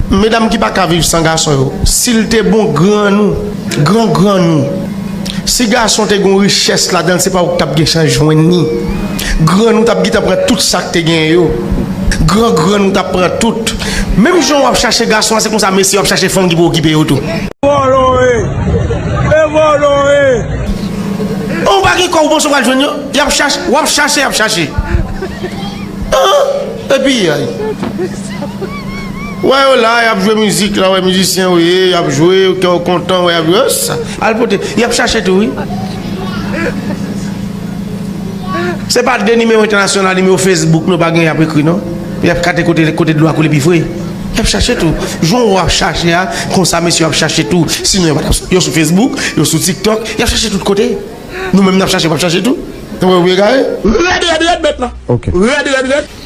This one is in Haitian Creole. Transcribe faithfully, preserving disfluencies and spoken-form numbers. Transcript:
Medam ki pa ka viv san gason yo, si l te bon grann ou, gran grann ou, si gason te gon richès ladan l, se pa ou k t ap gen chans jwenn li. Grann ou t ap gentan pran tout sa k te genyen yo. Gran grann ou t ap pran tout. Menm jan w ap chache gason an, se konsa mesye yo ap chache fanm ki pou okipe yo tou. Vòlò e, e vòlò e. Ou pa gen kò, ou panse w pral jwenn yo? Y ap chache, w ap chache, y ap chache. An? Epi, ay. Wè yo la, y ap jwe mizik la, wè mizisyen yo ye, y ap jwe, kè yo kontan, wè y ap jwe, sa. Al pote, y ap chache tou, wi. Se pa de nimewo entènasyonal, nimewo Facebook nou pa gen, y ap ekri, non. Y ap kate kote, kote dlo a koule pi fre. Y ap chache tou. Jan w ap chache a, konsa mesye yo ap chache tou. Sinon, yo pa t ap, yo sou Facebook, yo sou TikTok, y ap chache tout kote. Nou menm n ap chache, w ap chache tou. Ou wè, ou egare? Rèd, rèd, rèd, mèt la. Ok. Rèd, rèd, rèd.